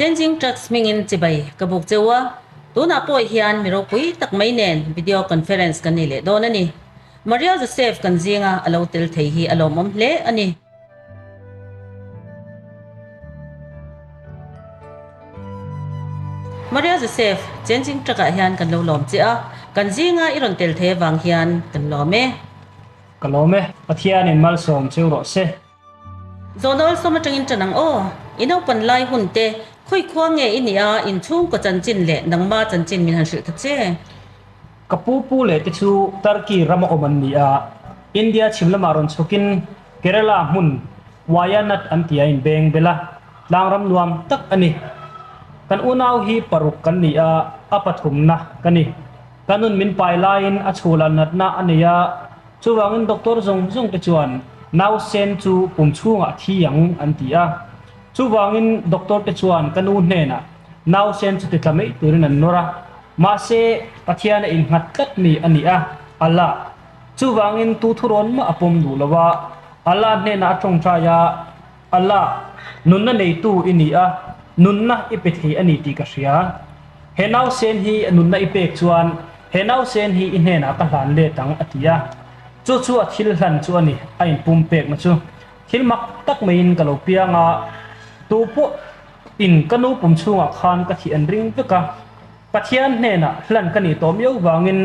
Changing Trucks hmingin chibai ka buk cheu a, tunah pawh hian mi ropui tak mai nen video conference kan nei leh dawn a ni. Maria Joseph kan zinga a lo tel thei hi a lawmawm hle a ni. Maria Joseph, Changing Truck ah hian kan lo lawm che a, kan zinga i rawn tel thei avang hian kan lawm e. Ka lawm e, Pathianin malsawm cheu rawh se. Zawhna awlsawm atangin tan ang aw. I naupan lai hun te, khawi khua nge i nih a, inchhungkaw chanchin leh nangma chanchin min han hrilh ta che. Ka pu pu leh te chu Turkey rama awm an ni a, India chhim lamah rawn chhukin Kerala hmun Wayanad an tia inbeng bel a, tlangram nuam tak a ni. Kan unau hi paruk kan ni a, a pathumna ka ni. Ka nun min pai laiin a chhulah natna a nei a, Chuvangin doctor zawng zawng te chuan nausen chu pum chhungah thi ang an ti a. Chuvangin doctor te chuan ka nu hnenah nausen chu ti tla mai turin an nawr a. Mahse, Pathian a innghat tlat mi a ni a, Allah. Chuvangin tu thurawn mah a pawm duh lo a, Allah hnenah a tawngtai a, Allah, nunna neitu i ni a, nunna i pe thei a ni tih ka hria. He nausen hi nunna i pek chuan He nausen hi i hnenah ka hlan let ang, a ti a. Chu chu a thil hlan chu a ni, a inpum pekna chu. Thil mak tak maiin ka lo piang a, tu pawh in ka nu pum chhungah khan ka thih an ring vek a. Pathian hnenah hlan ka nih tawh miau vangin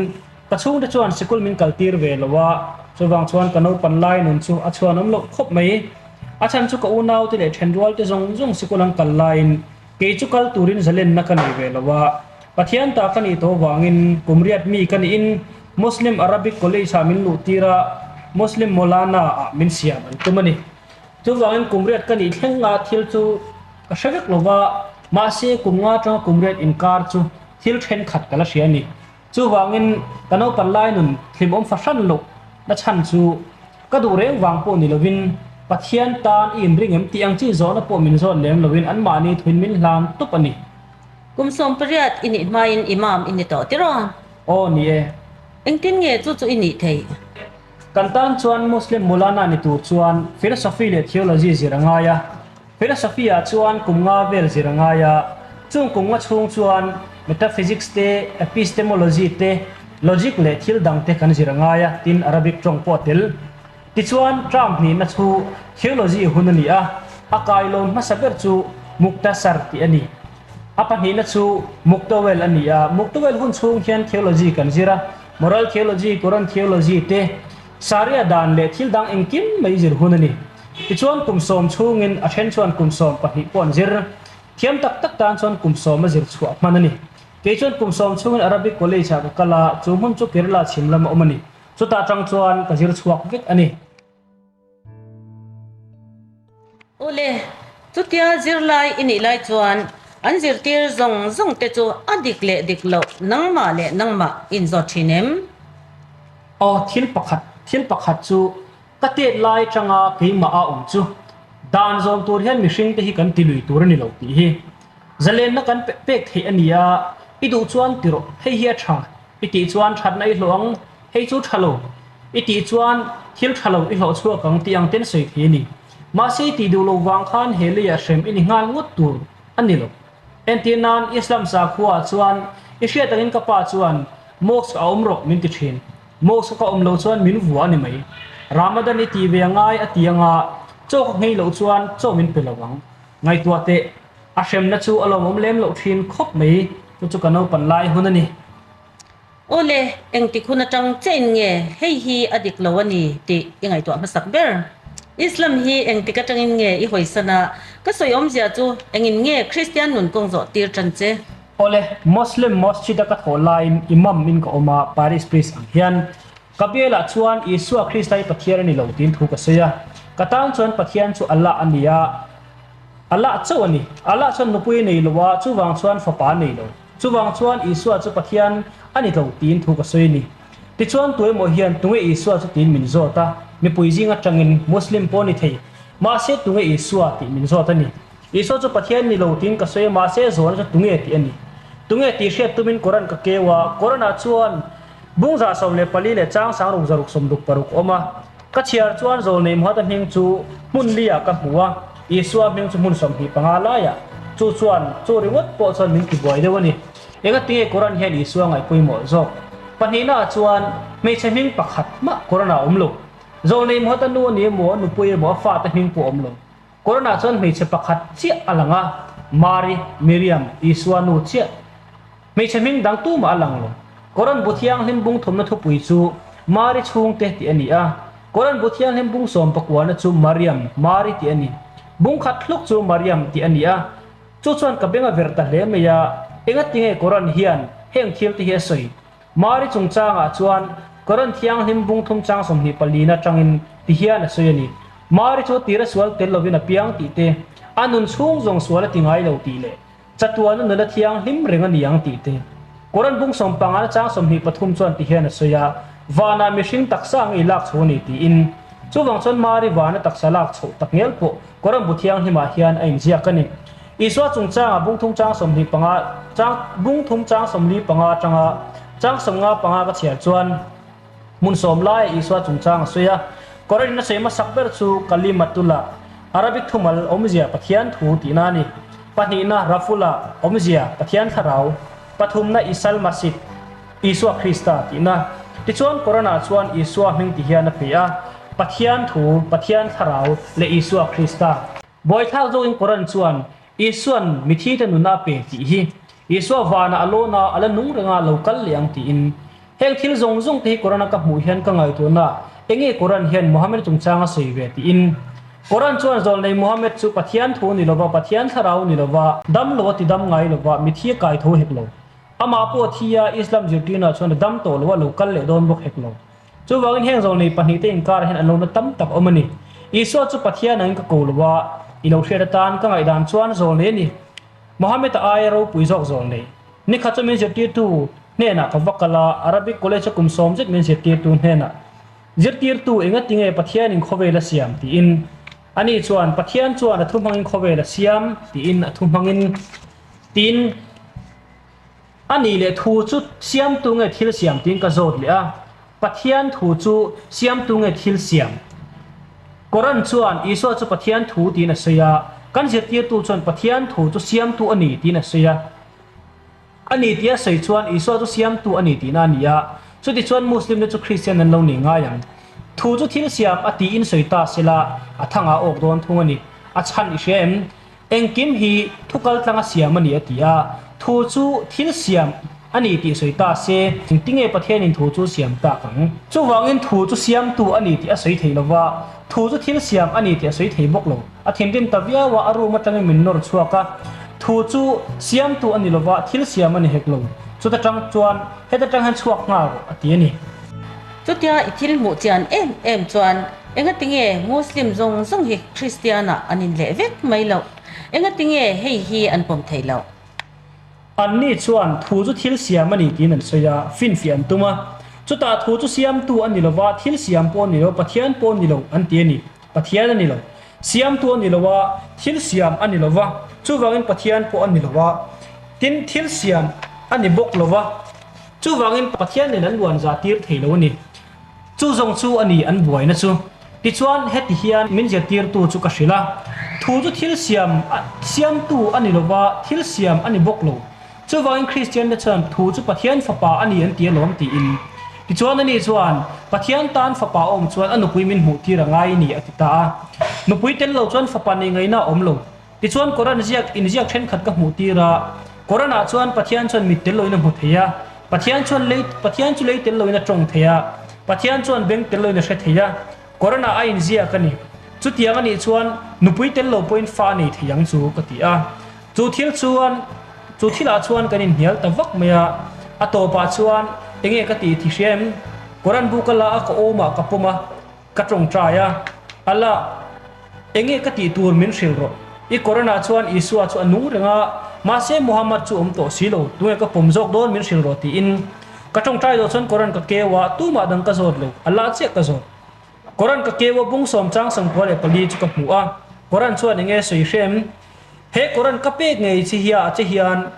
ka chhungte chuan sikul min kaltir ve lo a, chuvang chuan ka naupan lai nun chu a chhuanawm loh khawp mai. A chhan chu ka unaute leh thenrualte zawng zawng sikul an kal laiin Kei chu kal turin zalenna ka nei ve lo a, Pathian ta ka nih tawh vangin kum riat mi ka nihin Muslim Arabic College ah min luh tir a, Muslim Maulana ah min siam an tum a ni. Chuvangin kum riat ka nih thleng nga thil chu ka hre vek lo va, mahse kum nga atanga kum riat inkar chu thil thenkhat ka la hria a ni. Chuvangin ka naupan lai nun hlimawm fahran loh na chhan chu ka duh reng vang pawh ni lovin Pathian tan i inring em tih ang chi zawhna pawh min zawt lem lovin anmahni thuin min hlan tawp a ni. Kum 18 i nih hmain Imam i ni tawh tiraw? Aw ni e. Engtin nge chu chu i nih theih? Kan tan chuan Muslim Maulana ni tur chuan Philosophy leh Theology zir a ngai a. Philosophy ah chuan kum nga vel zir a ngai a, chung kum nga chhung chuan Metaphysics te, Epistemology te, Logic leh thil dang te kan zir a ngai a, tin Arabic tawng pawh a tel. Tichuan term hnihna chu Theology hun a ni a, a kailawm hmasa ber chu Muktasar tih a ni. A pahnihna chu Muktawel a ni a, Muktawel hun chhung hian Theology kan zir a, Moral Theology, Quran Theology te, Sharia dan leh thil dang engkim mai zir hun a ni. Tichuan kum 10 chhungin a then chuan kum 12 pawh an zir. Thiam tak tak tan chuan kum 10 a zir chhuah hman a ni. Kei chuan kum 10 chhungin Arabic College ah ka kal a, chu hmun chu Kerala chhim lam a awm a ni. Chutah tang chuan ka zir chhuak vek a ni. Awle, chutia zirlai i nih lai chuan an zirtir zawng zawng te chu a dik leh dik loh nangmah leh nangmah inzawt thin em? Aw, thil pakhat, thil pakhat chu Ka tet lai atanga keimah a awm chu dan zawm tur hian mihring te hi kan ti lui tur a ni lo tih hi zalenna kan pek theih a ni a, i duh chuan ti rawh, hei hi a tha i tih chuan thatna i hlawh ang, hei chu tha lo i tih chuan thil tha lo i hlawh chhuak ang tih ang ten sawi thei a ni. Mahse i tih duh loh vang khan he leiah hrem i ni nghal ngawt tur a ni lo. Entir nan Islam sakhua ah chuan i hriat angin ka pa chuan mosque a awm rawh min ti thin. Mosque ka awm loh chuan min vua a ni mai. Ramadan i tih ve a ngai a ti anga chaw ka nghei loh chuan chaw min pe lo ang. Ngaihtuah teh, a hremna chu a lawmawm lem loh thin khawp mai, chu chu ka naupan lai hun a ni. Awle, engtik hun atang chein nge hei hi a dik lo a ni tih i ngaihtuah hmasak ber. Islam hi engtik atangin nge i hawisan a, ka sawi awmzia chu engin nge Kristian nun kawng zawh tir tan che? Awle, Muslim Masjid a ka thawh laiin Imam in ka awm a, Parish Priest ang hian. Ka bialah chuan Isua Krista hi Pathian a ni lo tiin thu ka sawi a. Ka tan chuan Pathian chu Allah a ni a, Allah chauh a ni. Allah chuan nupui a nei lo a, chuvang chuan fapa a nei lo. Chuvang chuan Isua chu Pathian a ni lo tiin thu ka sawi a ni. Tichuan tuemaw hian tunge Isua chu tiin min zawt a, mipui zing atangin Muslim pawh a ni thei. Mahse tunge Isua tih min zawt a ni. Isua chu Pathian ni lo tiin ka sawi a, mahse zawhna chu tunge tih a ni. Tunge tih hriat tumin Koran ka keu a, Koran-ah chuan bung 14 leh chang 666 a awm a. Ka chhiar chuan Zawlnei Muhata hming chu hmun li-ah ka hmu a, Isua hming chu hmun 25 laiah. Chu chuan, chu ringawt pawh chuan min tibuai deuh a ni. Engatinge Quran hian Isua ngaih pawimawh zawk? Pahnihnaah chuan, hmeichhe hming pakhat mah Quran-ah a awm lo. Zawlnei Muhammad a nu a ni emaw, a nupui emaw, a fate hming pawh a awm lo. Quran-ah chuan hmeichhe pakhat chiah a lang a, Mari, Miriam, Isua nu chiah. Hmeichhe hming dang tumah a lang lo. Quran bu thianghlim bung thumna thupui chu Mari chhungte tih a ni a. Quran bu thianghlim bung sawm pakuana chu Mariam, Mari tih a ni. Bung khat hluk chu Mariam tih a ni a. Chu chuan ka beng a ver ta hle mai a, engatinge Quran hian heng thil te hi a sawi? Mari chungchangah chuan Quran thianghlim bung thum chang 24 atangin ti hian a sawi a ni. Mari chu tira sual tel lovin a piang tih te, a nun chhung zawng sual a ti ngai lo tih leh Chatuana nula thianghlim reng a ni ang tih te. Quran bung sawmpangana chang 23 chuan ti hian a sawi a, Vanah mihring taksa ang i lak chho a ni tiin. Chuvang chuan Mari vana taksa lak chhoh tak ngial pawh Quran bu thianghlimah hian a inziak a ni. Isua chungchangah bung thum chang 25 chang bung thum chang 45 atanga chang 55 ka chhiar chuan hmun sawm laia Isua chungchang a sawi a. Quran in a sawi hmasak ber chu Kalimatullah, Arabic thumal awmzia Pathian thu tihna a ni. Pahnihna Rafula, awmzia Pathian thlarau. Pathumna Isal Masih, Isua Krista tihna. Tichuan Quran-ah chuan Isua hming ti hian a pe a, Pathian thu, Pathian thlarau leh Isua Krista. Buaithlak zawkin Quran chuan Isua'n mithite nuna a pe tih hi Isua vanah a lawn a, a la nung reng a, lo kal leh ang tiin. Heng thil zawng zawng te hi Quran-a ka hmuh hian ka ngaihtuahna enge Quran hian Muhammad chungchang a sawi ve tiin. Quran chuan zawlnei Muhammad chu Pathian thu ni lova, Pathian thlarau ni lova, dam lo a ti dam ngai lova, mithi a kai tho hek lo. Amah pawh a thi a, Islam zirtirna chuan a dam tawh lo a, lo kal leh dawn bawk hek lo. Chuvangin heng zawlnei pahnihte inkarah hian an lo na tam tak awm a ni. Isua chu Pathian angin ka ko lo a, i lo hriat atan ka ngaihdan chuan zawlnei a ni. Mohammed-a aia ropui zawk zawlnei. Nikhat chu min zirtirtu hnenah ka va kal a, Arabic College-a kum sawm zet min zirtirtu hnenah, Zirtirtu, engatinge Pathianin khawvel a siam? tiin. Ani chuan, Pathian chuan a thu hmangin khawvel a siam, tiin a thu hmangin, tiin. A nih leh thu chu siamtu nge thil siam tiin ka zawt leh a, Pathian thu chu siamtu nge thil siam? Koran chuan Isua chu Pathian thu tiin a sawi a, kan zirtirtu chuan Pathian thu chu siamtu a ni tiin a sawi a. A ni tia sawi chuan Isua chu siamtu a ni tihna a ni a, chutichuan Muslim te chu Kristian an lo ni ngai ang. Thu chu thil siam a tiin sawi ta sela a thangah awk dawn thung a ni. A chhan i hria em? Engkim hi thu kaltlanga siam a ni a ti a, thu chu thil siam a ni tih sawi ta se, engtinge Pathianin thu chu siam tak ang? Chuvangin thu chu siamtu a ni tih a sawi thei lo va, thu chu thil siam a ni tih a sawi thei bawk lo. A thinrim ta viau a, a room atangin min nawr chhuak a, thu chu siamtu a ni lo va, thil siam a ni hek lo. Chuta tang chuan heta tang hian chhuak nghal rawh a ti a ni. Chutia i thil hmuh chian em em chuan engatinge Muslim zawng zawng hi Kristian-ah an inleh vek mai loh? Engatinge hei hi an pawm theih loh? Anni chuan thu chu thil siam a ni tiin an sawi a, finfiah an tum a. Chutah thu chu siamtu a ni lo va, thil siam pawh a ni lo, Pathian pawh a ni lo an ti a ni. Pathian a ni lo. Siamtu a ni lo a, thil siam a ni lo va, chuvangin Pathian pawh a ni lo a. Tin, thil siam a ni bawk lo va. Chuvangin Pathian nen an luan za tir thei lo a ni. Chu zawng chu a ni an buaina chu. Tichuan heti hian min zirtirtu chu ka hrilh a, Thu chu thil siam siamtu a ni lo va, thil siam a ni bawk lo. Chuvangin Kristiante chuan thu chu Pathian fapa a ni an ti alawm tiin. Tichuan ani chuan, Pathian tan fapa a awm chuan a nupui min hmuh tir a ngai ni a ti ta a. Nupui tel lo chuan fapa nei ngaihna a awm lo. Tichuan Koran ziak inziak thenkhat ka hmuh tir a, Koran ah chuan Pathian chuan mit tel loin a hmu thei a, Pathian chuan lei Pathian chu lei tel loin a tawng thei a, Pathian chuan beng tel loin a hre thei a, Koran ah a inziak a ni. Chutiang a nih chuan nupui tel lo pawhin fa a nei thei ang chu ka ti a. Chu thil chuan chu thilah chuan kan inhnial ta vak mai a, a tawpah chuan enge ka tih thi hria em? Koran bu ka la a, ka awmah ka pawm a, Ka tawngtai a, Allah, enge ka tih tur min hrilh rawh. I Koran-ah chuan Isua chu a nung reng a, mahse Muhammad chu awm tawh si lo, tunge ka pawm zawk dawn min hrilh rawh tiin. Ka tawngtai zawh chuan Koran ka keu a, tumah dang ka zawt lo, Allah chiah ka zawt. Koran ka keu a, bung sawm chang 94 chu ka hmu a, Koran chuan enge sawi hrem? He Koran ka pek ngei chi hia che hian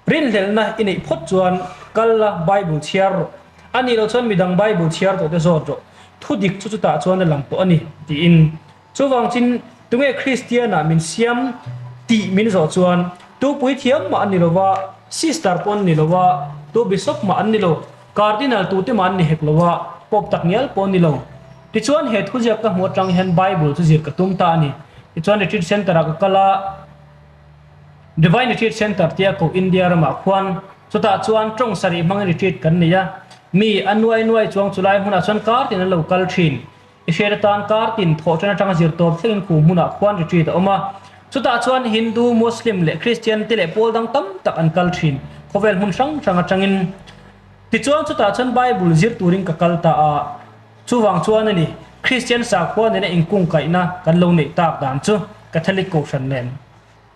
Rinhlelhna i neih phawt chuan kal la, Bible chhiar rawh. A nih loh chuan midang Bible chhiar tawh te zawt rawh. Thu dik chu chutah chuan a lang tawh a ni, tiin. Chuvang chin, tunge Kristian-ah min siam? Tih min zawh chuan, Tu puithiam mah an ni lo va, sister pawh an ni lo va, tu bishop mah an ni lo, cardinal tute mah an ni hek lo va, pope tak ngial pawh an ni lo. Tichuan he thuziak ka hmuh atang hian Bible chu zir ka tum ta a ni. Tichuan retreat centre ah ka kal a, Divine Retreat Centre tia koh India ramah khuan chutah chuan tawng sarih hmangin retreat kan nei a, mi a nuai nuai chuang chulai hmunah chuan kar tin an lo kal thin. I hriat atan kar tin thawh tan atanga zir tawp thlengin khu hmunah khuan retreat a awm a. Chutah chuan Hindu, Muslim leh Christian te leh pawl dang tam tak an kal thin, khawvel hmun hrang hrang atangin. Tichuan chutah chuan Bible zir turin ka kal ta a. Chuvang chuan a ni, Kristian sakhua nena inkungkaihna kan lo neih tak dan chu Catholic Kohhran nen.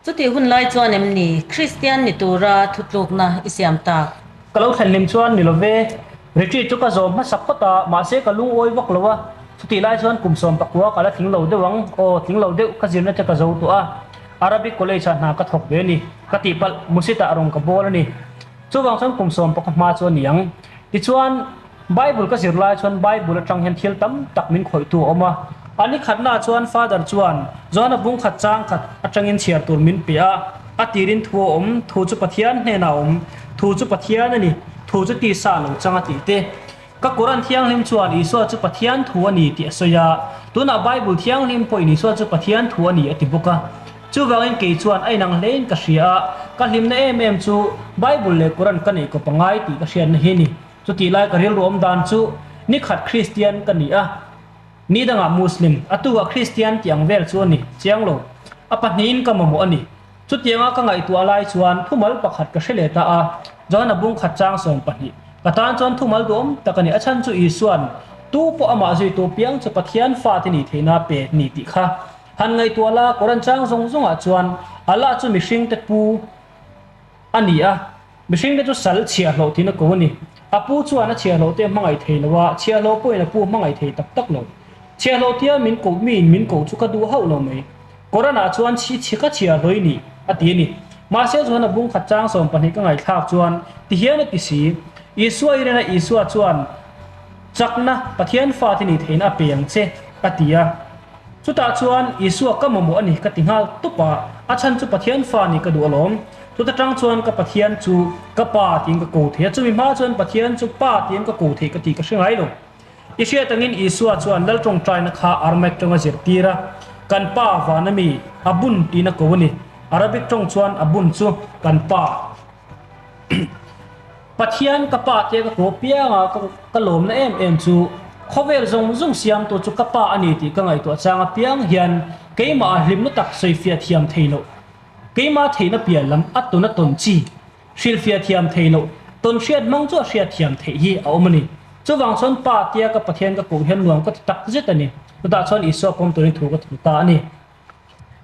Chutih hun lai chuan em ni Kristian ni tura thutlukna i siam tak? Ka lo thlen hlim chuan ni lo ve. Retreat chu ka zawm hmasa phawt a, mahse ka lungawi vak lo a. Chutih lai chuan kum 19 ka la tling lo deuh ang, aw tling lo deuh ka zirna te ka zo tawh a. Arabic College ah hna ka thawk ve a ni. Ka tihpalh, Musitah rawn ka bawl a ni. Chuvang chuan kum 19 hma chu a ni ang. Tichuan. Bible ka zir lai chuan Bible atang hian thil tam tak min khawihtu a awm a. A ni khatnaah chuan Father chuan Johana bung khat chang khat atangin chhiar tur min pe a. A tirin thu a awm, thu chu Pathian hnenah a awm, thu chu Pathian a ni, thu chu tisa a lo chang a tih te. Ka Quran thianghlim chuan Isua chu Pathian thu a ni tih a sawi a. Tunah Bible thianghlim pawhin Isua chu Pathian thu a ni a ti bawk a. Chuvangin kei chuan a inang hlein ka hria a, ka hlimna em em chu Bible leh Quran ka neih kawp a ngai tih ka hriatna hi a ni. Chutih lai ka rilru awm dan chu ni khat Kristian ka ni a, ni dangah Muslim, a tukah Kristian tih ang vel chu a ni chiang lo. A pahnihin ka mamawh a ni. Chutianga ka ngaihtuah lai chuan thumal pakhat ka hre leh ta a, Johana bung khat chang 12. Ka tan chuan thumal duhawm tak a ni. A chhan chu Isua'n tu pawh amah zuitu piang chu Pathian fate nih theihna pe ni tih kha han ngaihtuah la, Koran chang zawng zawngah chuan Allah chu mihringte pu a ni a. Mihringte chu sal chhiahhlawh tiin a ko a ni. A pu chuan a chhiahhlawhte a hmangaih thei lo a, chhiahhlawh pawhin a pu a hmangaih thei tak tak lo. Chhiahhlawh tia min koh miin min koh chu ka duh hauh lo mai. Koran-ah chuan chhi chhi ka chhiahhlawh i ni, a ti a ni. Mahse chuan a bung khat chang 12 ka ngaihthlak chuan tihian a ti si, Isua i rena Isua chuan chakna Pathian fate nih theihna a pe ang che, a ti a. Chutah chuan Isua ka mamawh a ni ka ti nghal tup a, a chhan chu Pathian fa nih ka duh alawm. Chuta tang chuan ka Pathian chu ka Pa tiin ka ko thei a, chumi hma chuan Pathian chu Pa tiin ka ko thei ka tih ka hre ngai lo. I hriat angin Isua chuan Lal tawngtaina kha Aramaic tawnga zirtir a, Kan Pa vana mi, a bun tiin a ko a ni. Arabic tawng chuan a bun chu kan Pa. Pathian ka Pa tia ka ko pianga ka lawmna em em chu khawvel zawng zawng siamtu chu ka Pa a ni tih ka ngaihtuah chang apiang hian keimah a hlimna tak sawifiah thiam thei loh. Keimah theihna pian lam a tuna tawn chi, hrilhfiah thiam thei loh, tawn hriat hmang chu a hriat thiam theih hi a awm a ni. Chuvang chuan Pa tia ka Pathian ka koh hian nuam ka ti tak zet a ni. Chutah chuan Isua pawm turin thu ka thun ta a ni.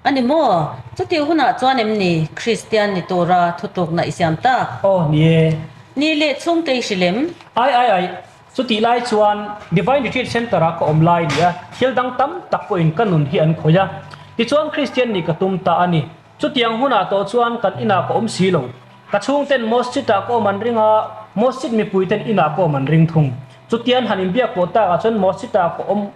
A ni maw? Chutih hunah chuan em ni Kristian ni tura thutlukna i siam tak? Aw, ni e. Ni leh chhungte i hrilh em? Ai ai ai, Chutih lai chuan Divine Retreat Centre ah ka awm lai nia, thil dang tam tak pawhin ka nun hi an khawih a. Tichuan Kristian nih ka tum ta a ni. Chutiang hunah tawh chuan kan inah ka awm si lo. Ka chhungten Mosjid ah ka awm an ring a, Mosjid mipuiten inah ka awm an ring thung. Chutian han inbiak pawh takah chuan Mosjid ah ka awm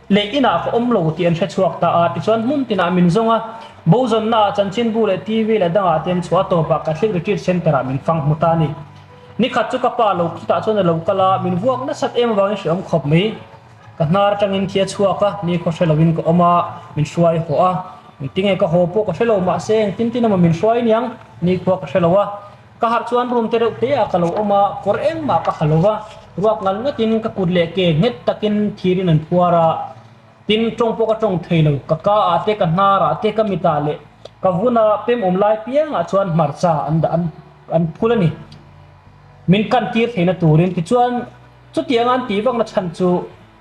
leh inah ka awm lo tih an hre chhuak ta a. Tichuan hmun tinah min zawng a, bozawnna ah chanchinbu leh TV leh dangah te an chhuah a tawpah Catholic Retreat Centre ah min fang hmu ta a ni. Ni khat chu ka pa lo chutah chuan a lo kal a, min vuak nasat em avangin hreawm khawp mai. Ka hnar atangin thi a chhuak a, ni khaw hre loin ka awm a, min hruai haw a. Engtinge ka haw pawh ka hre lo, mahse engtin tin emaw min hruai niang, ni khua ka hre lo a. Ka harh chuan room te reuh te ah ka lo awm a, kawr engmah ka ha lo va, ruak ngal ngatin ka kut leh ke nghet takin thirin an phuar a. Tin, tawng pawh ka tawng thei lo, ka ka ah te, ka hnar ah te, ka mit ah leh ka vun a pem awm lai piang ah chuan hmarcha an dah an an phul a ni. Min kan tir theihna turin tichuan chutiang an tih vakna chhan chu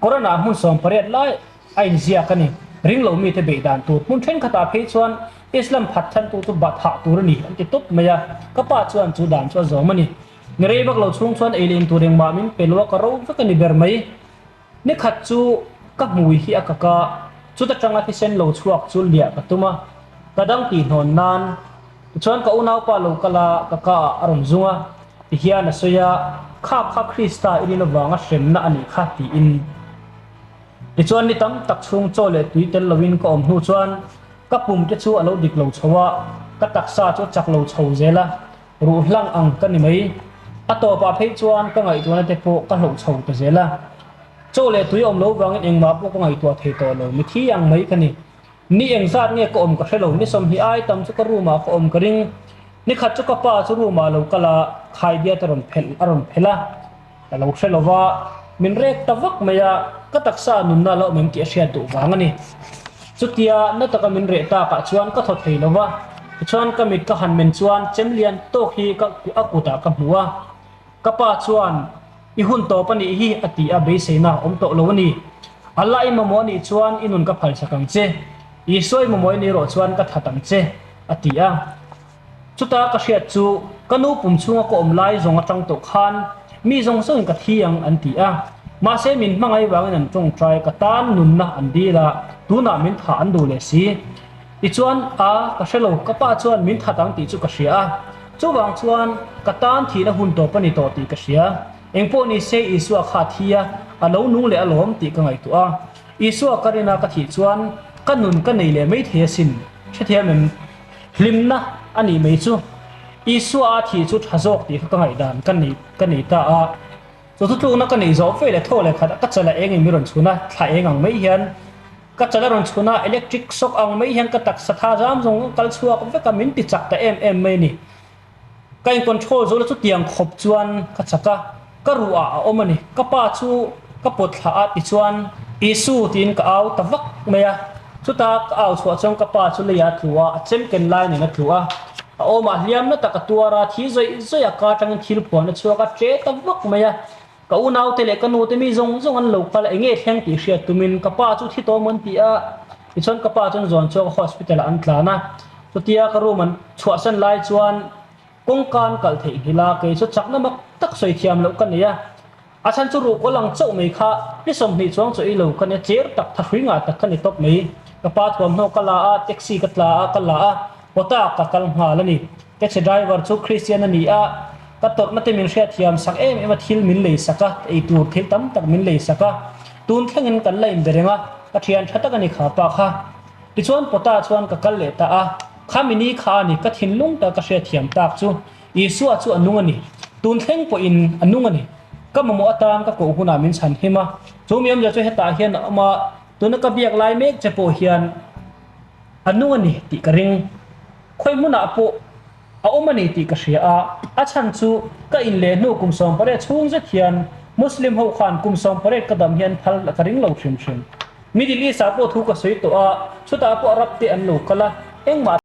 Koran ah hmun 18 lai a inziak a ni. Ring lo mite beih dan tur hmun thenkhatah phei chuan Islam phat thantu chu bathah tur a ni an ti tawp mai a, ka pa chuan chu dan chu a zawm a ni. Ni rei vak lo chhung chuan ei leh in tur engmah min pe lo a, ka ro vek a ni ber mai. Ni khat chu ka hmui hi a kak a, chuta tanga thisen lo chhuak chu liah ka tum a, ka dang tih hnawn nan tichuan ka unaupa lo kal a, ka ka ah a rawn zung a, tihian a sawi a, Kha kha Krista i rin avanga hremna a nih kha tiin. Tichuan ni tam tak chhung chaw leh tui tel loin ka awm hnu chuan. Ka pum te chu a lo dik lo chho a, ka taksa chu a chak lo chho zel a, ruh hlang ang ka ni mai. A tawpah phei chuan ka ngaihtuahna te pawh ka hloh chho ta zel a. Chaw leh tui awm lo vangin engmah pawh ka ngaihtuah thei tawh lo, mithi ang mai ka ni. Ni engzat nge ka awm ka hre lo, ni 20 ai tam chu ka room ah ka awm ka ring. Ni khat chu ka pa chu room ah lo kal a, khaidiat a rawn phelh a rawn phelh a, ka lo hre lo va, min rek ta vak mai a, ka taksa nunna a lo awm em tih a hriat duh vang a ni. Chutia na taka min reh takah chuan ka thaw thei lo va, tichuan ka mit ka han men chuan chem lian tawk hi ka a kutah ka hmu a. Ka pa chuan, I hun tawp a nih hi, a ti a, beiseina a awm tawh lo a ni. Allah i mamawh a nih chuan i nun ka phalsak ang che. Isua i mamawh i nih erawh chuan ka that ang che, a ti a. Chuta ka hriat chu, ka nu pum chhunga ka awm lai zawng atang tawh khan mi zawng zawngin ka thi ang an ti a. Mahse min hmangaih vangin an tawngtai, ka tan nunna an dil a, tunah min thah an duh leh si. Tichuan, a, ka hre lo, ka pa chuan min that ang tih chu ka hria a. Chuvang chuan ka tan thihna hun tawp a ni tawh tih ka hria. Engpawh ni se Isua kha a thi a, a lo nung leh alawm tih ka ngaihtuah a. Isua ka rin a ka thih chuan ka nun ka nei leh mai thei asin. Hrethiam em? Hlimna a nih mai chu. Isua a thih chu tha zawk tih kha ka ngaihdan ka nei ka nei ta a. Chu thutlukna ka neih zawh ve leh thaw leh khat a ka chal a eng in mi rawn chhun a, thla eng ang mai hian Ka chal a rawn chhun a, electric shock ang mai hian ka taksa tha zam zawng a kal chhuak vek a, min ti chak ta em em mai a ni. Ka in control zo la chutiang khawp chuan ka chak a, ka ruh ah a awm a ni. Ka pa chu ka pawt thlah a tichuan Isu tiin ka au ta vak mai a, chuta ka au chhuah chuan ka pa chu leiah a tlu a, a chem ken lai nen a tlu a, a awmah hliam na tak a tuar a, thi zawih zawih a ka atangin thil phuan a chhuak a, ṭe ta vak mai a. Ka unaute leh ka nute mi zawng zawng an lo kal a, enge thleng tih hriat tumin ka pa chu thi tawm an ti a, tichuan ka pa chuan zawn chhuak a hospital ah an tlan a, chutia ka room an chhuahsan lai chuan kawngka an kalh theih nghilh a, kei chu chakna mak tak sawi thiam loh ka nei a, a chhan chu ruhkawl ang chauh mai kha ni 20 chuang chaw ei lo ka nia, cher tak thahrui ngah tak ka ni tawp mai, ka pa thuamhnaw ka la a, taxi ka tla a, ka la a, kawtah ka kal nghal a ni. Taxi driver chu Christian a ni a, ka tawrhna te min hriatthiam sak em em a, thil min lei sak a, eitur thil tam tak min lei sak a, tun thlengin kan la inbe reng a, ka thian tha tak a ni kha pa kha. Tichuan Pawta chuan ka kal leh ta a, kha mini kha a ni, ka thinlung tak ka hriatthiam tak chu Isua chu a nung a ni, tun thleng pawhin a nung a ni, ka mamawh atan ka koh hunah min chhan him a, chu mi awmzia chu hetah hian a awm a, tuna ka biak lai mek che pawh hian a nung a ni tih ka ring. Khawi hmunah pawh a awm a ni tih ka hria a, a chhan chu ka in leh hnu kum 18 chhung zet hian Muslim ho khan kum 18 ka dam hian phal ka ring lo hrim hrim. Middle East ah pawh thu ka sawi tawh a, chutah pawh Arab te an lo kal a, engmah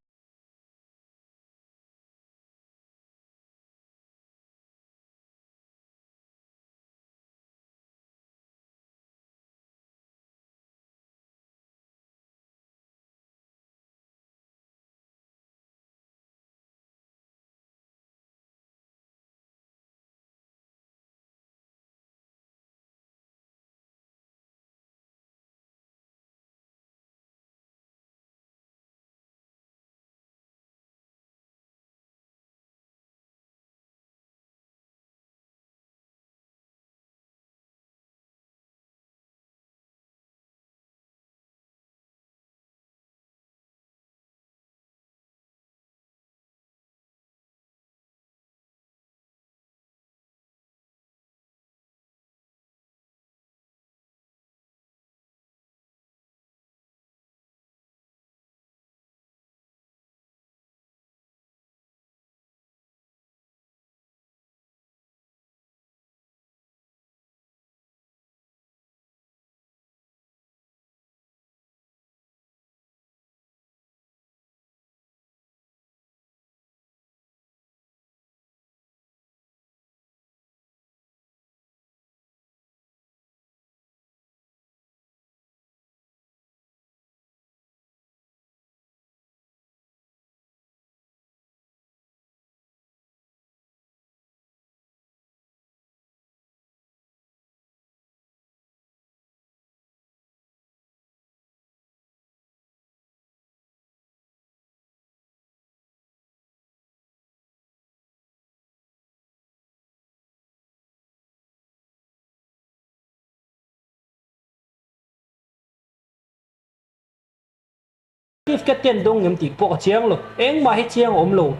Certificate te an dawng ngem tih pawh ka chiang lo. Engmah hi chiang a awm lo.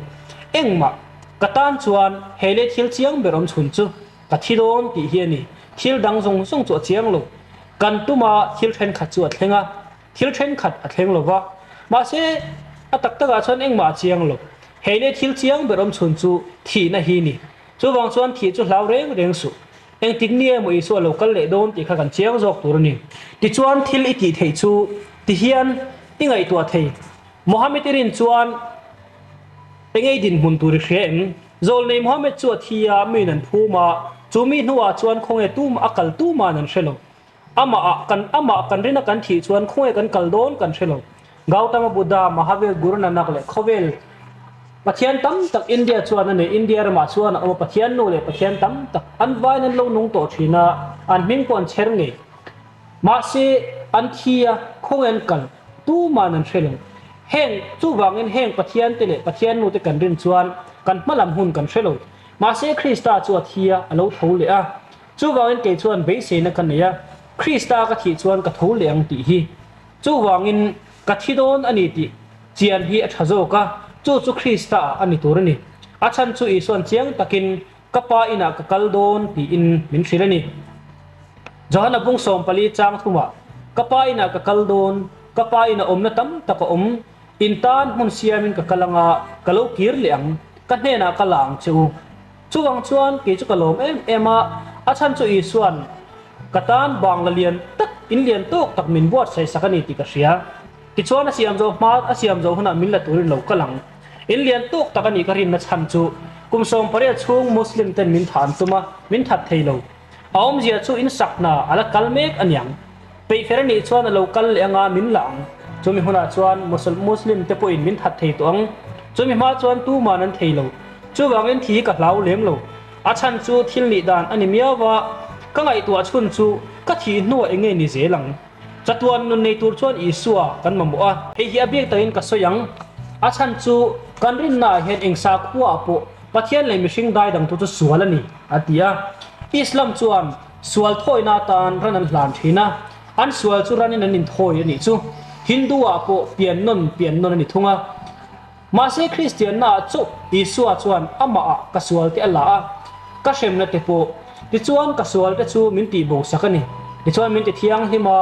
Engmah. Ka tan chuan hei leh thil chiang ber awm chhun chu ka thi dawn tih hi a ni. Thil dang zawng zawng chu a chiang lo. Kan tuma thil thenkhat chu a thleng a, thil thenkhat a thleng lo va. Mahse, a tak takah chuan engmah a chiang lo. Hei leh thil chiang ber awm chhun chu thihna hi ni. Chuvang chuan thih chu hlau reng reng suh. Engtik ni emaw Isua lo kal leh dawn tih kha kan chiang zawk tur a ni. Tichuan thil i tih theih chu tihian i ngaihtuah thei. Mohammed i rin chuan engei dinhmun tur i hria em? Zawlnei Mohammed chu a thi a, miin an phum a, chu mi hnuah chuan khawnge tum a kal tuman an hre lo. Amah ah kan amah kan rin a kan thih chuan khawnge kan kal dawn kan hre lo. Gautama Buddha, Mahavir, Guru Nanak leh khawvel Pathian tam tak India chuan a nei. India ramah chuan a awm a, Pathian nu leh Pathian tam tak an vaiin an lo nung tawh thin a, an hming pawh an chher ngei. Mahse an thi a, khawnge an kal tuman an hre lo. Heng chuvangin heng Pathian te leh Pathian nu te kan rin chuan kan hmalam hun kan hre lo. Mahse Krista chu a thi a, a lo tho leh a. Chuvangin kei chuan beiseina ka nei a, Krista ka thih chuan ka tho leh ang tih hi. Chuvangin ka thi dawn a ni tih chian hi a tha zawk a, chu chu Krista ah a ni tur a ni. A chhan chu Isuan chiang takin ka Pa inah ka kal dawn tiin min hrilh a ni. Johana bung 14 chang thumah, Ka Pa inah ka kal dawn, ka Pa inah awmna tam tak a awm, in tan hmun siamin ka kal anga ka lo kir leh ang, ka hnenah ka la ang che u. Chuvang chuan kei chu ka lawm em em a, a chhan chu Isua'n ka tan bangla lian tak, in lian tawk tak min buatsaih sak a ni tih ka hria. Tichuan a siam zawh hma, a siam zawh hunah min la turin lo kal ang. In lian tawk tak a nih ka rinna chhan chu kum 18 chhung Muslim ten min thah an tum a, min that thei lo. A awmzia chu in sak hna a la kal mek a niang. Peihfer a nih chuan a lo kal leh anga min la ang. Chumi hunah chuan Muslim te pawhin min that thei tawh ang. Chumi hma chuan tuman an thei lo. Chuvangin thi ka hlau lem lo. A chhan chu thil nih dan a ni miau va, ka ngaihtuah chhun chu ka thih hnuah eng nge ni zel ang. Chatuan nun nei tur chuan Isua kan mamawh a. Hei hi a biak takin ka sawi ang. A chhan chu kan rinnaah hian eng sakhuaah pawh Pathian leh mihring daidangtu chu sual a ni, a ti a. Islam chuan sual thawina atan ran an hlan thin a, an sual chu ranin an inthawi a nih chu. Hindu-ah pawh pian nawn pian nawn a ni thung a. Mahse Kristiannaah chauh Isua chuan amahah ka sualte a la a, ka hremna te pawh. Tichuan ka sualte chu min tihbosak a ni. Tichuan min ti thianghlim a,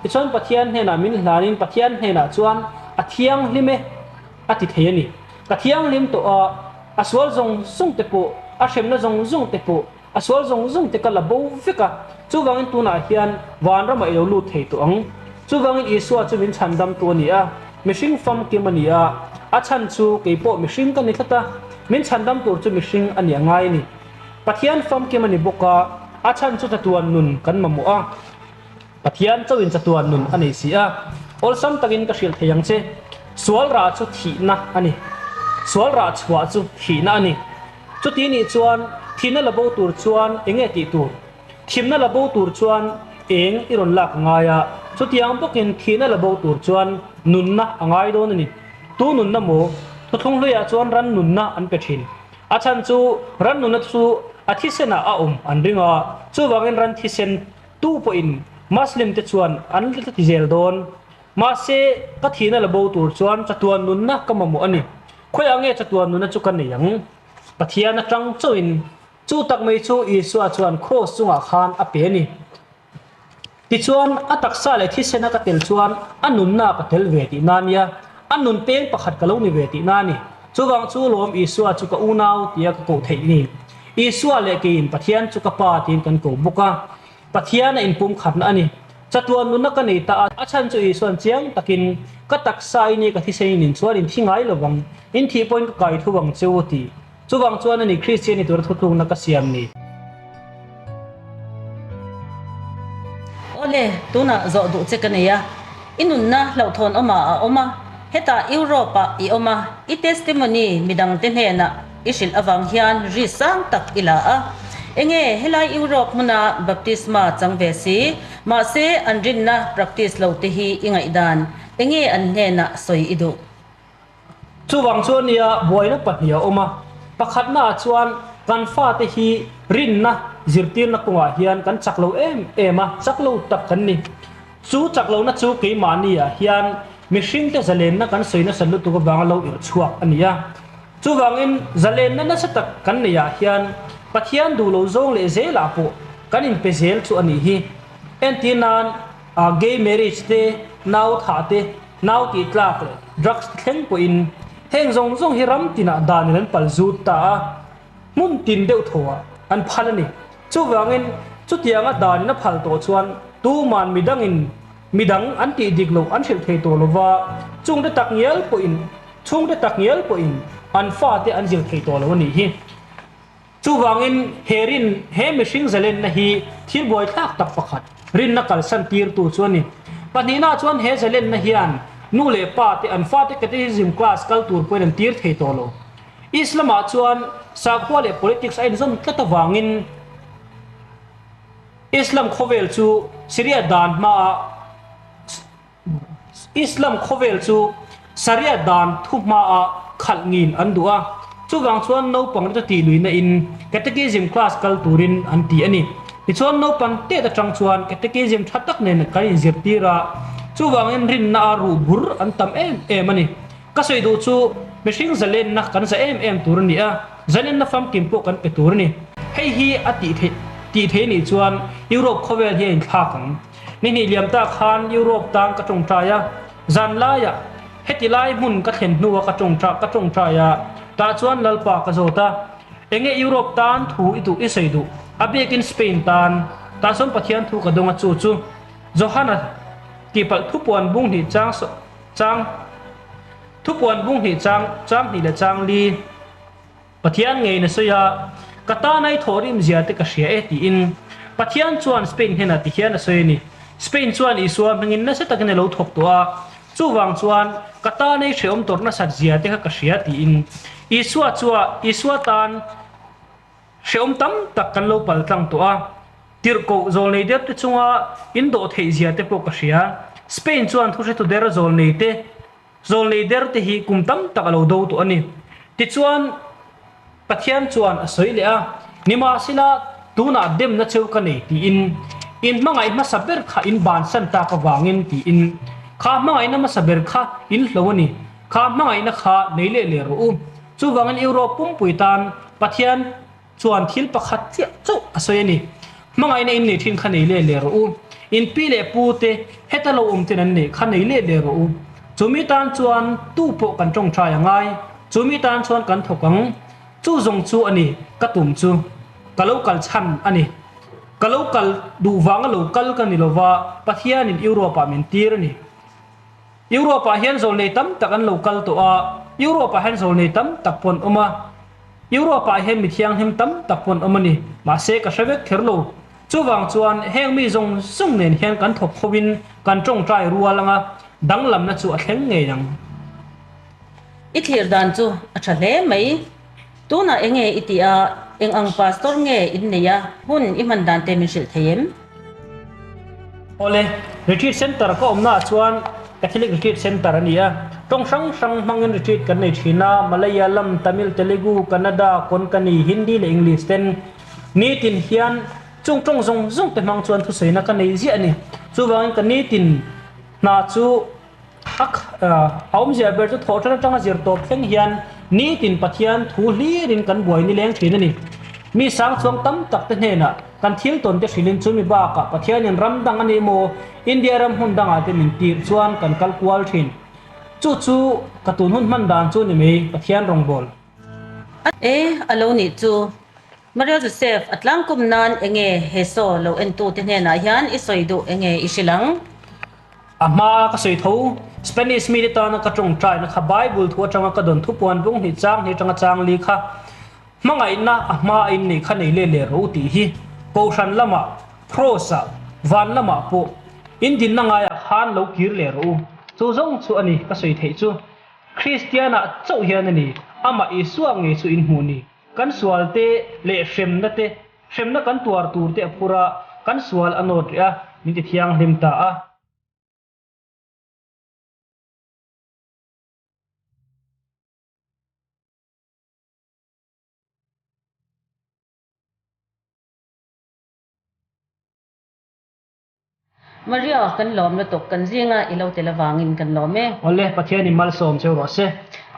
tichuan Pathian hnenah min hlanin Pathian hnenah chuan a thianghlim e. A ti thei a ni. Ka thianghlim tawh a, a sual zawng zawng te pawh, a hremna zawng zawng te pawh, a sual zawng zawng te ka la bo vek a, chuvangin tunah hian vanramah i lo lut thei tawh ang. Chuvangin Isua chu min chhandamtu a ni a, mihring famkim a ni a, a chhan chu kei pawh mihring ka ni tlat a, min chhandam tur chu mihring a ni a ngai a ni. Pathian famkim a ni bawk a, a chhan chu chatuan nun kan mamawh a. Pathian chauhin chatuan nun a nei si a, awlsam takin ka hrilh thei ang che. Sual rah chu thihna a ni. Sual rah chhuah chu thihna a ni. Chuti nih chuan thihna la bo tur chuan eng nge tih tur? Thimna la bo tur chuan eng i rawn lak a ngai a, chutiang bawkin thihna la bo tur chuan nunna a ngai dawn a ni. Tu nunna maw? Thuthlung hluiah chuan ran nunna an pe thin. A chhan chu ran nunna chu a thisenah a awm an ring a, chuvangin ran thisen Tu pawhin Muslim te chuan an la ti zel dawn. Mahse, ka thihna la bo tur chuan chatuan nunna ka mamawh a ni. Khawiah nge chatuan nunna chu ka nei ang? Pathian atang chauhin. Chu tak mai chu Isua chuan kraws chungah khan a pe a ni. Tichuan, a taksa leh thisena ka tel chuan a nunna ka tel ve tihna a nia. A nun peng pakhat ka lo ni ve tihna a ni. Chuvang chu lawm Isua chu ka unau tia ka koh theih ni. Isua leh keiin Pathian chu ka Pa tiin kan ko bawk a. Pathian a inpum khatna a ni. Chatuan nunna ka nei ta a, a chhan chu Isuan chiang takin ka taksa in i ka thisen in in chuan in thi ngai lovang, in thih pawhin ka kai thu vang che u ti. Chuvang chuan a ni Kristian ni tura thutlukna ka siam ni. Awle, tunah zawh duh che ka nei a. I nunna hlauhthawn awmah a awm a, hetah Europe-ah i awm a, i testimony midangte hnenah i hrilh avang hian ri sang tak i la a. Enge helai Europe hmuna baptisma chang ve si, mahse an rinna practice lo te hi i ngaihdan, enge an hnenah sawi i duh? Chuvang chuan nia buaina pahnih a awm a, pakhatnaah chuan kan fate hi rinna zirtirna kawngah hian kan chak lo em em a, chak lo tak kan ni. Chu chak lohna chu keimahniah hian mihringte zalenna kan sawi nasa lutuk avanga lo irh chhuak a ni a. Chuvangin zalenna nasa tak kan neihah hian Pathian duh lo zawng leh zelah pawh kan inpe zel chu a nih hi. Entir nan gay marriage te, nau thah te, nau tih tlak leh drugs te thleng pawhin heng zawng zawng hi ram tinah danin an pal zut ta a, hmun tin deuh thawhah an phal a ni. Chuvangin chutianga danin a phal tawh chuan tuman midangin midang an tih dik loh an hrilh thei tawh lova, chungte takngial pawhin Chhungte takngial pawhin an fate an zir thei tawh lo a nih hi. Chuvangin he rin, he mihring zalenna hi thil buaithlak tak pakhat, rinna kalsan tirtu chu a ni. Pahnihna chuan he zalenna hian nu leh pa te an fate catechism class kal tur pawhin an tir thei tawh lo. Islam-ah chuan sakhua leh politics a inzawm tlat avangin Islam khawvel chu Syria dan hmaah Islam khawvel chu Sharia dan thuhmaah khalh ngin an duh a, chuvang chuan naupang te chu tih luihna in catechism class kal turin an ti a ni. Tichuan naupang tet atang chuan catechism tha tak nen kan inzirtir a, chuvangin rinna a ruh bur an tam em em a ni. Ka sawi duh chu mihring zalenna kan za em em tur a ni a, zalenna famkim pawh kan pe tur a ni. Hei hi a tih theih tih theih nih chuan Europe khawvel hi a inthlak ang. Ni hnih liam ta khan Europe tan ka tawngtai a, zan laiah heti lai hmun ka thlen hnua ka tawngta ka tawngtai a, tah chuan Lalpa ka zawt a, Enge Europe tan thu i duh i sawi duh? A biakin Spain tan. Tah chuan Pathian thu ka dawng a chu chu Johana tihpalh thupuan bung hnih chang chang thupuan bung hnih chang chang hnih leh chang li. Pathian ngeiin a sawi a, Ka tana i thawhrim zia te ka hria e tiin. Pathian chuan Spain hnenah ti hian a sawi a ni. Spain chuan Isua hmingin nasa takin a lo thawk tawh a, chuvang chuan ka tana i hrehawm tawrh nasat zia te kha ka hria tiin. Isua chua Isua tan hrehawm tam tak kan lo pal tlang tawh a, tirhkoh zawlnei der te chunga in dawh theih zia te pawh ka hria. Spain chuan thuhretu der zawlnei te Zawlnei der te hi kum tam tak a lo do tawh a ni. Tichuan, Pathian chuan a sawi leh a, Nimahsela, tunah demna cheu ka nei tiin, in hmangaih hmasa ber kha in bansan tak avangin tiin, kha hmangaihna hmasa ber kha in hlo a ni, kha hmangaihna kha nei leh leh rawh u. Chuvangin Europe pumpui tan Pathian Chuan thil pakhat chiah chauh a sawi a ni. Hmangaihna in nei thin kha nei leh leh rawh u. In pi leh pu te heta lo awm ten an neih kha nei leh leh rawh u. Chumi tan chuan tu pawh kan tawngtai a ngai. Chumi tan chuan kan thawk ang. Chu zawng chu a ni ka tum chu. Ka lo kal chhan a ni. Ka lo kal duh vanga lo kal ka ni lova Pathianin Europe-ah min tir a ni. Europe-ah hian zawlnei tam tak an lo kal tawh a, Europe-ah hian zawlnei tam tak pawh an awm a. Europe-ah hian mi thianghlim tam tak pawh an awm a ni, mahse ka hre vek kher lo. Chuvang chuan heng mi zawng zawng nen hian kan thawk khovin kan tawngtai rual anga danglamna chu a thleng ngei ang. I thlir dan chu a tha hle mai. Tunah enge i tih a, eng ang pastor nge in nei a, hun i hman dan te min hrilh thei em? Awle, Retreat Centre ka awmna ah chuan Catholic Retreat Centre a ni a, tawng hrang hrang hmangin retreat kan nei thin a, Malayalam, Tamil, Telugu, Kannada, Konkani, Hindi leh English ten. Nitin hian chung tawng zawng zawng te hmang chuan thusawiina ka nei ziah a ni. Chuvangin ka nitin hna chu A awmzia ber chu thawhṭan aṭanga zir tawp thleng hian nitin Pathian thu hlirin kan buai ni leng ṭhin a ni. Mi sang chuang tam tak te hnenah kan thil tawn te hrilhin chumi bakah Pathianin ram dang a ni maw India ram hmun dangah te min tirh chuan kan kal kual ṭhin. Chu chu ka tun hun hman dan chu ni mai Pathian rawngbâwl. E, a lo nih chu. Maria Joseph, a tlangkawm nan enge he saw lo entute hnenah hian i sawi duh enge i hrilh ang? A hmaa ka sawi tho, Spanish mite tana ka tawngtaina kha Bible thu atanga ka dawn thupuan bung hnih chang hnih atanga chang li kha hmangaihna a hmaa in neih kha nei leh leh rawh u tih hi Kohhran lamah, Kross-ah, van lamah pawh in dinna ngaiah khan lo kir leh rawh u. Chu zawng chu a ni ka sawi theih chu. Kristianah chauh hian a ni, amah Isua ngei chu in hmuh ni. Kan sualte leh hremna te Hremna kan tuar tur te a phur a, kan sual a nawt rih a, min ti thianghlim ta a. Maria, kan lawm lutuk, kan zinga i lo tel avangin kan lawm e. Awle, Pathianin malsawm cheu rawh se.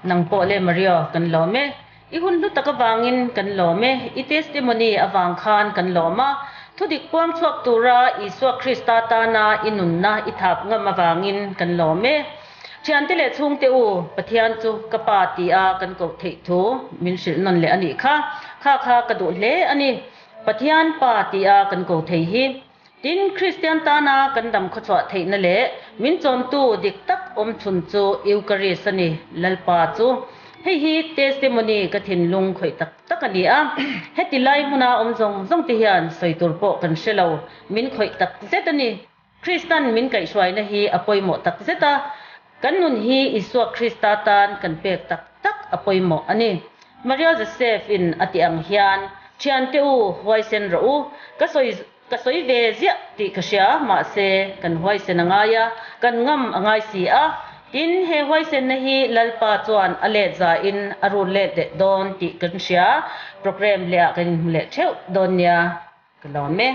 Nang pawh le Maria, kan lawm e. I hun hlu tak avangin kan lawm e. I testimony avang khan kan lawm a. Thudik puang chhuak tura Isua Krista tana i nunna i thap ngam avangin kan lawm e. Thiante leh chhungte u, Pathian chu ka Pa tia kan koh theih thu min hrilh nawn leh a nih kha. Kha kha ka duh hle a ni. Pathian Pa tia kan ko thei hi. Tin, Kristian tana kan dam khawchhuah theihna leh min chawmtu dik tak awm chhun chu Eucharist a ni, Lalpa chu. Hei hi testimony ka thinlung khawih tak tak a ni a. Heti lai hmuna awm zawng zawng te hian sawi tur pawh kan hre lo, min khawih tak zet a ni. Kristan min kaihhruaina hi a pawimawh tak zet a, kan nun hi Isua Krista tan kan pek tak tak a pawimawh a ni. Maria Joseph in a tih ang hian, Thiante u, huaisen rawh u, ka sawi ka sawi ve ziah tih ka hria, mahse kan huaisen a ngai a, kan ngam a ngai si a. Tin, he huaisenna hi Lalpa chuan a let zain a rul let leh dawn tih kan hria. Programme lehah kan inhmu leh theuh dawn nia, ka lawm e.